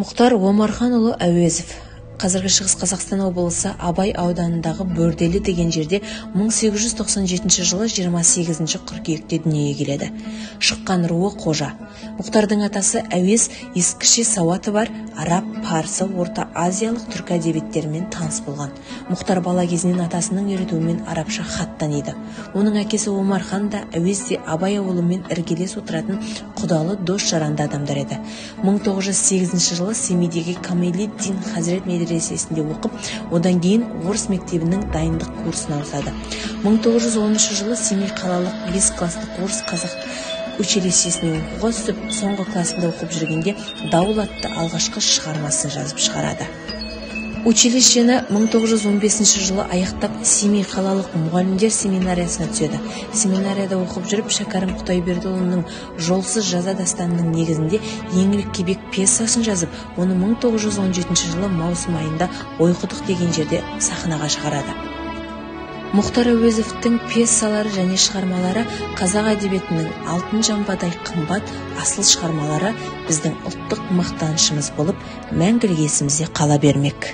Мұхтар Омарханұлы Әуезов қазіргі Шығыс Қазақстан облысы Абай ауданындағы Бөрделі деген жерде 1897 жылы 28 қыркүйекте дүниеге келеді. Шыққан руы қожа. Мұхтардың атасы Әуез ескіше сауаты бар араб, парсы, орта азиялық түркі әдебиеттерімен таныс болған. Мұхтар бала кезінен атасының үйретуімен арабша хат таниды. Оның әкесі Омархан да, Әуез де Абай ауылымен іргелес отыратын құдалы дос жаранды адамдар еді. 1908 жылы Семейдегі Камелиддин хазірет медресесінде оқып, одан кейін орыс мектебінің дайындық курсына ауысады. 1910 жылы Семей қалалық 5 класстық орыс-қазақ училищесіне оқуға түсіп, соңғы классында оқып жүргенде «Дауыл» атты алғашқы шығармасын жазып шығарады. Училищені 1915 жылы аяқтап, Семей қалалық мұғалімдер семинариясына түседі. Семинарияда оқып жүріп, Шәкәрім Құдайбердіұлының «Жолсыз жаза» дастанының негізінде «Еңлік Кебек» пьесасын жазып, оны 1917 жылы маусым айында Ойқұдық деген жерде сахнаға шығарады. Мұхтар Әуезовтің пьесалары және шығармалары қазақ әдебиетінің алтын жамбадай қымбат асыл шығармалары, біздің ұлттық мақтанышымыз болып мәңгілік есімізде қала бермек.